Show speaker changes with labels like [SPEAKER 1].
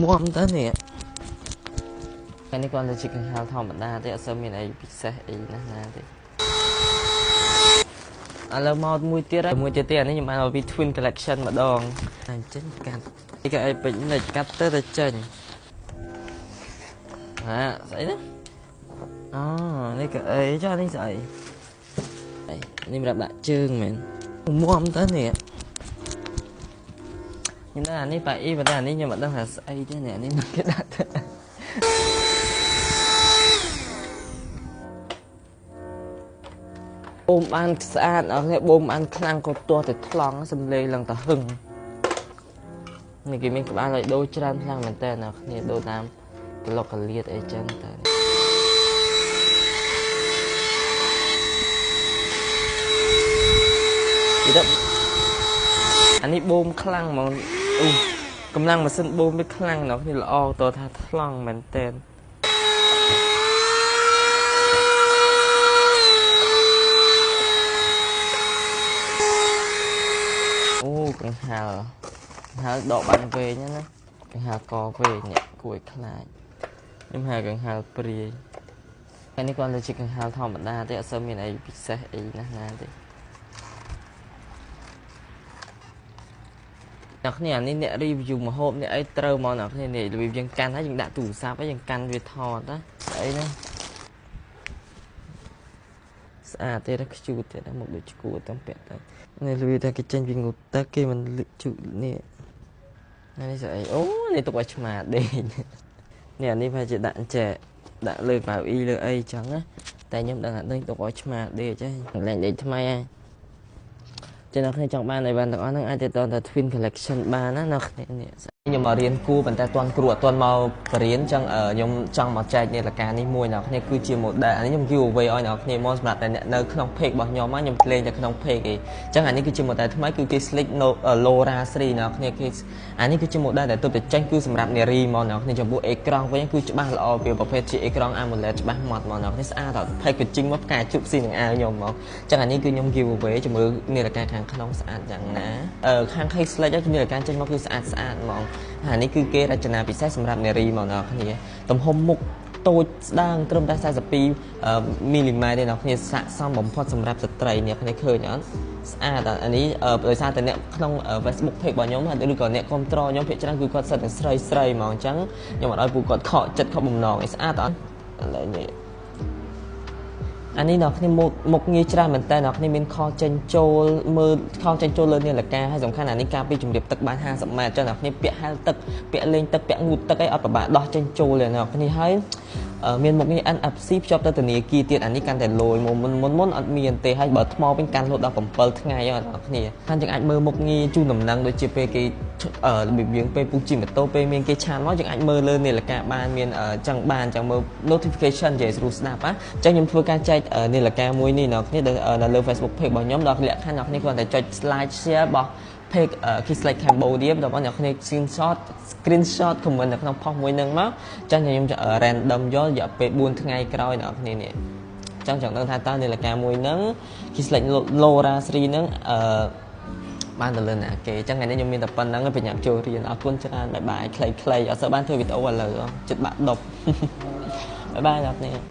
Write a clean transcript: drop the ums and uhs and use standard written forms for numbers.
[SPEAKER 1] មុំទៅនេះថ្ងៃនេះគាត់ទៅជាកង្ហាលធម្មតាទេអត់សូវមានអីពិសេសអីណាស់ណាទេឥឡូវមកមួយទៀតហើយមួយទៀតទេអានេះខ្ញុំបានមកពី Twin Collection ម្ដងអញ្ចឹងកាត់នេះក៏អីពេញនិចកាត់ទៅតែចេញហាស្អីណាអូនេះក៏អីចុះនេះស្អីនេះសម្រាប់ដាក់ជើងមែនមុំទៅនេះខ្ញុំដឹងអានេះប៉ាអ៊ីប៉ុន្តែអានេះខ្ញុំអត់ដឹងថាស្អីទេនេះអានេះគេដាក់ទៅបូមបានស្អាតអស់គ្នាបូមបានខ្លាំងក៏ទាស់តែថ្លង់សំឡេងឡើងតែហឹងនេះគេមានក្បាលឲ្យដូរច្រើនខ្លាំងមែនតើអ្នកគ្នាដូរតាមក្លុកកលៀតអីចឹងតើនេះអានេះបូមខ្លាំងហ្មងអូកម្លាំងម៉ាស៊ីនបូមវាខ្លាំងអ្នកគ្នាល្អតើថាថ្លង់មែនតើអូកង្ហាលដកបានវែងណាកង្ហាលកវែងនេះគួរឲ្យខ្លាចខ្ញុំហៅកង្ហាលព្រាយថ្ងៃនេះគាត់ទៅជាកង្ហាលធម្មតាទេអត់សូវមានអីពិសេសអីណាស់ណាទេអ្នកគ្នាអានេះអ្នក review ម្ហូបអ្នកអីត្រូវមកអ្នកគ្នានេះរបៀបយើងកាន់ហើយយើងដាក់ទូរស័ព្ទហើយយើងកាន់វាថតណាស្អីណាស្អាតទេដល់ខ្ជូតទេដល់មកដូចឈួតតាមពាក់ទៅនេះរបៀបថាគេចេញពីងូតទឹកគេមិនជូតនេះនេះស្អីអូនេះទុកឲ្យឆ្មាដេកនេះអានេះប្រហែលជាដាក់ចែកដាក់លើកៅអ៊ីលើអីចឹងណាតែខ្ញុំដឹងថាដេកទុកឲ្យឆ្មាដេកចេះលែងដេកថ្មីហើយចឹងអ្នកគ្នាចង់បានអីបានទាំងអស់ហ្នឹងអាចទៅត Twin Collection បានណាអ្នកគ្នានេះខ្ញុំមករៀនគួរប៉ុន្តែទាន់គ្រូអត់ទាន់មកបរៀនចឹងខ្ញុំចង់មកចែកនាឡិកានេះមួយអ្នកគ្នាគឺជា model អានេះខ្ញុំ give away ឲ្យអ្នកគ្នាមកសម្រាប់តែអ្នកនៅក្នុង page របស់ខ្ញុំខ្ញុំលេងតែក្នុង page ឯងចឹងអានេះគឺជា model ថ្មីគឺគេ Slick Lora 3អ្នកគ្នាគេអានេះគឺជា model ដែលទើបតែចេញគឺសម្រាប់នារីមកអ្នកគ្នាចំពោះអេក្រង់វិញគឺច្បាស់ល្អវាប្រភេទជាអេក្រង់ AMOLED ច្បាស់ម៉ត់មកអ្នកគ្នាស្អាតដល់ packaging មកផ្កាជក់ស៊ីនឹងអាវខ្ញុំមកចឹងអានេះគឺខ្ញុំ give away ជាមួយនាឡិកាខាងក្នុងស្អាតយ៉ាងណាខាង case Slick នាឡិកាចេញមកគឺស្អាតស្អាតហ្មងអានេះគឺគេរចនាពិសេសសម្រាប់នារីមកអ្នកគ្នាទំហំមុខតូចស្ដើងត្រឹមតែ42មីលីម៉ែត្រទេអ្នកគ្នាស័ក្តិសមបំផុតសម្រាប់ស្ត្រីអ្នកគ្នាឃើញអត់ស្អាតអានេះដោយសារតែអ្នកក្នុង Facebook page របស់ខ្ញុំឬក៏អ្នកគ្រប់គ្រងខ្ញុំភាគច្រើនគឺគាត់សិតតែស្រីស្រីហ្មងអញ្ចឹងខ្ញុំអត់ឲ្យពួកគាត់ខកចិត្តខកបំណងឯស្អាតអត់ឥឡូវនេះអានេះអ្នកគ្នាមុខងារច្រើនមែនតើអ្នកគ្នាមានខចេញចូលមើលខចេញចូលលើនាឡិកាហើយសំខាន់អានេះការពីជំរាបទឹកបាន50ម៉ែត្រចឹងអ្នកគ្នាពាក់ហែលទឹកពាក់លេងទឹកពាក់ងូតទឹកអីអត់ពិបាកដោះចេញចូលទេអ្នកគ្នាហើយមានមុខងារ NFC ភ្ជាប់ទៅធនាគារទៀតអានេះកាន់តែលយមុនអត់មានទេហើយបើថ្មវិញកាន់រហូតដល់7ថ្ងៃហ្នឹងអ្នកគ្នាហើយយើងអាចមើលមុខងារជូនដំណឹងដូចជាពេលគេរបៀបយើងពេលពុះជិះម៉ូតូពេលមានគេឆានមកយើងអាចមើលលើនាឡិកាបានមានចឹងបានចឹងមើល notification និយាយស្រួលស្ដាប់ណាចឹងខ្ញុំធ្វើការចែកនាឡិកាមួយនេះអ្នកគ្នានៅលើ Facebook page របស់ខ្ញុំដល់លក្ខខណ្ឌអ្នកគ្នាគ្រាន់តែចុច like share របស់ page Kislek Cambodia ដល់អ្នកគ្នា screenshot comment នៅក្នុង post មួយហ្នឹងមកចឹងខ្ញុំ random យករយៈពេល4ថ្ងៃក្រោយអ្នកគ្នានេះចឹងចង់ដឹងថាតើនាឡិកាមួយហ្នឹង Kislek Lora 3ហ្នឹងបានទៅលើណាគេចឹងថ្ងៃនេះខ្ញុំមានតែប៉ុណ្្នឹងប្រញាប់ចូលរៀនអរគុណច្រើនបាយបាយខ្លីៗអត់សូវបានធ្វើវីដេអូឥឡូវចិត្តបាក់ដប់បាយបាយអ្នកគ្នា